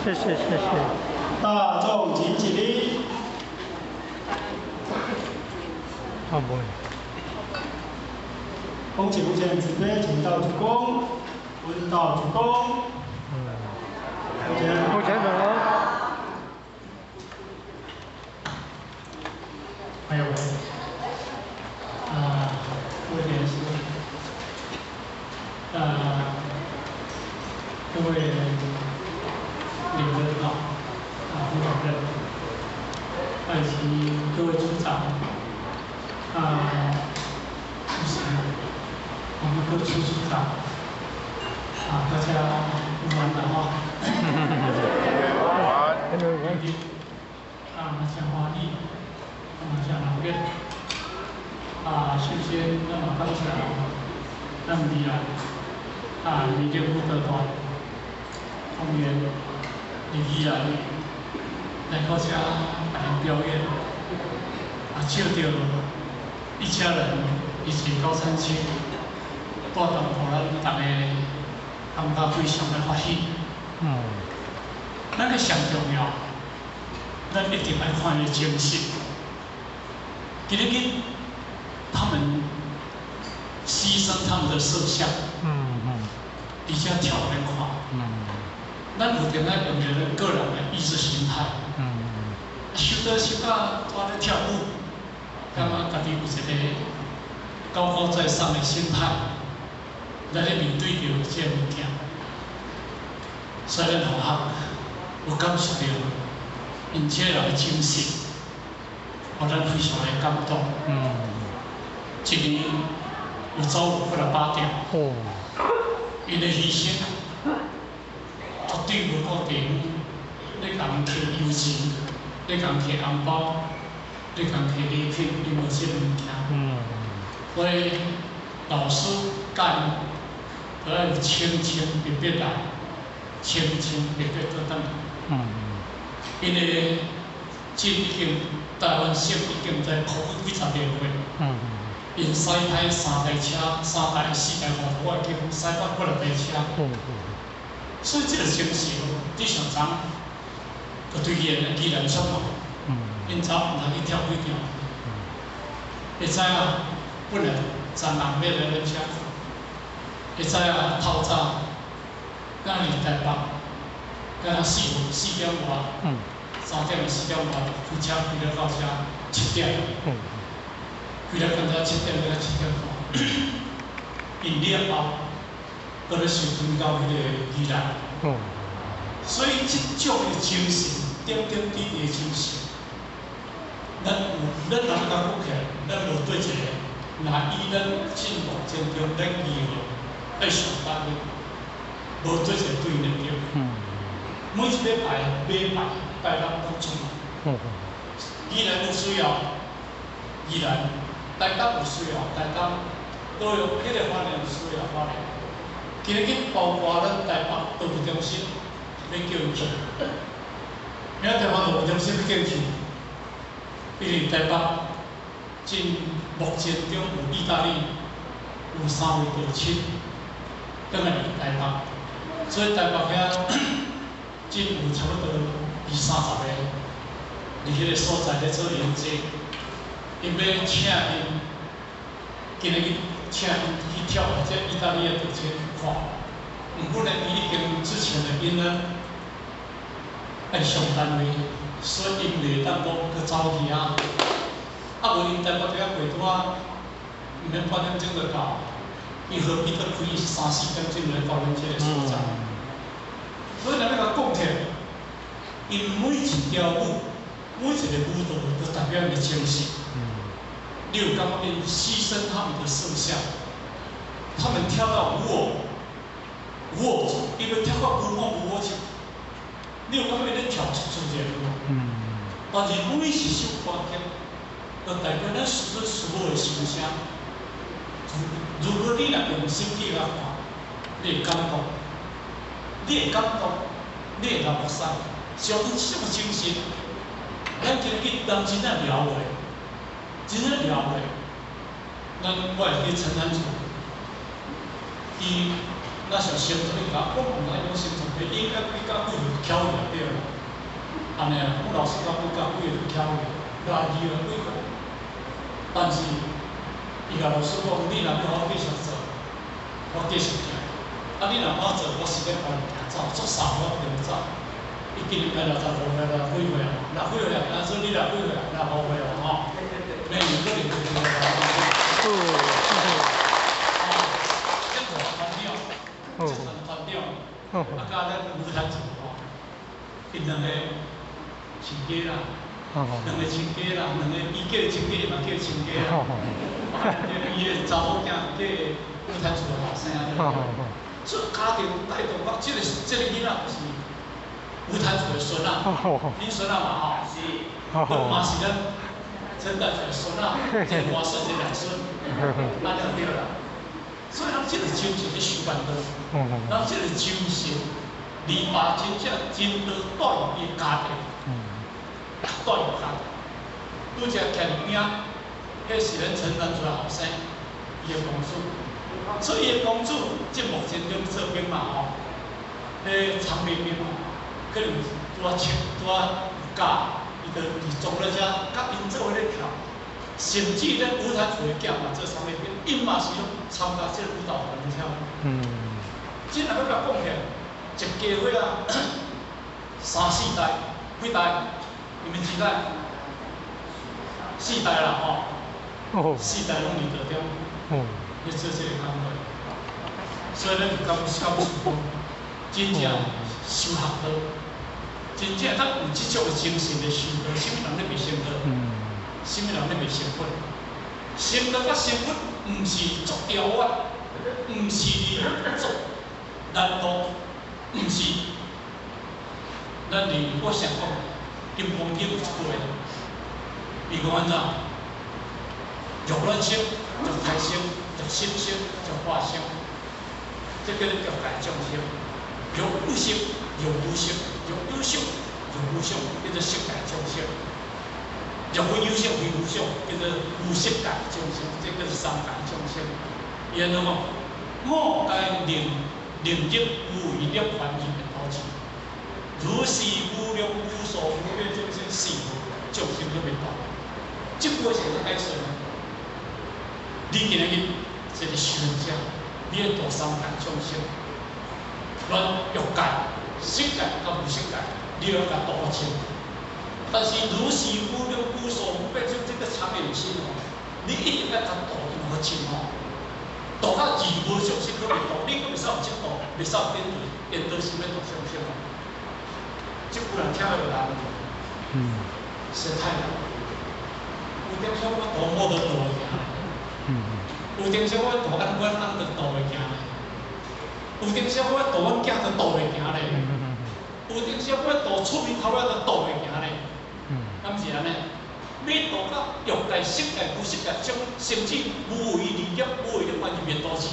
謝謝謝謝。大眾請起立。好不？恭請無前慈悲，請到主公，問道主公。向前。向前走。還有，啊，各位蓮師，啊，各位領任啊，啊，副主任，以及各位組長，啊，主席，我們各處處長，啊，大家午安了哈。午安。啊，真歡喜，啊，真熱鬧。啊，首先，咱嘛感謝咱宜蘭啊，民間舞蹈團，當然佇宜蘭來到遮來表演，啊，笑著一家人一起高山青，帶動予咱逐个感覺非常的歡喜。咱個上重要，咱一定愛看伊的精神。今日他們犧牲他們的色相，而且跳予咱看。咱有定愛用著咱個人的意識形態。收到收到，拄咧跳舞，感覺家己有一個高高在上的心態，來咧面對著這個物件。所以咱同學有感受著𪜶這個人的精神，予咱非常的感動。一年有走有幾若百條，𪜶的犧牲絕對無顧地方，咧共𪜶提油錢，咧共𪜶提紅包，咧共𪜶提禮品，𪜶無這個物件。所以老師教𪜶，都愛清清白白來，清清白白倒轉來。因為這已經台灣省已經在苦幾十年歲。𪜶駛台三台車，三台、四台、五台，我會記講駛到幾若台車。所以這個精神，你上昨就對宜蘭宜蘭出嘛，𪜶走毋通去跳幾場。會知影本來昨暗欲來咱遮看，會知影透早，敢佇台北，敢若四點外，3點四點外開車開了到遮7點，開了剛才7點到7點半，𪜶了後，閣咧收轉到彼個宜蘭。所以這種的精神，點點滴滴的精神，咱有，咱若感覺起來，咱無對一個，若以咱進步前中咱義務愛上班的，無對一個對的對。每一禮拜禮拜拜六攏出來。宜蘭有需要，宜蘭台東有需要，台東都有彼個花蓮有需要花蓮。今日去包括咱台北導遊中心欲叫𪜶去，遐台北導遊中心欲叫𪜶去，因為台北進目前中有意大利有三位道親，轉來佇台北，所以台北遐進有差不多二三十个佇彼個所在咧做研究，𪜶欲請𪜶，今日去請𪜶去跳這意大利的道親去看，毋過呢，伊已經之前的𪜶呢愛上單位，所以𪜶袂當講閣走去啊，啊無𪜶台北佇遐過拄啊，毋免半點鐘就到，伊何必閣開三四點鐘來到咱這個所在？所以咱欲共講起來，𪜶每一條舞，每一個舞蹈都代表𪜶的精神。你有感覺𪜶犧牲他們的色相，他們跳到無我，無我，伊欲跳到無我無我去。你有感覺咧跳出出這個無？但是每一首歌曲，都代表咱師尊師母的心聲。如果你若用心去來看，你會感動，你會感動，你會流目屎。相信這種精神，咱今日人真正了解，真正了解。咱我會記陳南柱，伊那像成做伊講，我毋知講成做，應該幾工幾就翹起對啦。按呢啊，阮老師講幾工幾就翹起，62幾歲。但是伊共老師講，你若欲予我繼續做，我繼續行。啊，你若無愛做，我時間無行走，足捎我就走。伊今年65歲，六十幾歲啊？六幾歲啊？阿孫你六幾歲啊？65歲啊？吼。明年可能就65歲。哦，這團團長，這團團長，啊，佮咱吳壇主吼，𪜶兩個親家啦，兩個親家啦，兩個伊叫親家，伊嘛叫親家啦。伊的查某囝叫吳壇主的後生啊。所以家庭帶動我，這個囡仔就是吳壇主的孫仔，恁孫仔嘛吼？是，嘛是咱陳大權的孫仔，一個外孫，一個內孫，按呢就對啦。所以咱這個就是咧修辦道，咱這個就是離爸真正真多帶入伊家庭，帶入家庭。拄才徛佇邊，彼是咱陳壇主的後生，伊的公子。所以伊的公子這目前中做兵嘛吼，彼長兵兵嘛，可能拄仔穿拄仔有教，伊就佇裝咧遮，佮𪜶做伙咧跳，甚至咱舞台厝的囝嘛做長兵兵，𪜶嘛是攏參加這個舞蹈團跳。這若欲共講起來，一家伙仔三四代，幾代？你們幾代？四代啦吼，四代攏佇道中。咧做這個工課，所以咱就感感受講，真正修學道，真正咱有這種的精神來修道，啥物人咧袂成道？啥物人咧袂成佛？成道佮成佛，毋是足遙遠，毋是足難度，毋是。咱佇我想講，金剛經有一句話，伊講按怎？若卵生，若胎生，若心生，若化生，這叫做欲界眾生。若有色，若無色，若有色，若無色，叫做色界眾生。若非有色，非無色，叫做無色界眾生，這叫做三界眾生。伊按怎講？五界能能入無為涅槃入滅度智，如是無量無數無邊眾生，是眾生都滅度。這句話是怎解說呢？你今日一個修行者，你欲度三界眾生，咱欲界、色界佮無色界，你欲共度清。但是如是無量無數無邊眾這個長遠心哦，你一定愛共度好清哦。度到二無相識閣袂度，你閣袂使有這度，袂使有顛倒，顛倒心欲度眾生哦。這句人聽會難，實在太難。有點時我度某都度袂行，有點時我度按阮翁都度袂行咧，有點時我度阮囝都度袂行咧，有點時我度出面頭仔都度袂行咧，敢是按呢？欲度到欲界、色界、無色界，將甚至無為離業、無為涅槃入滅度智，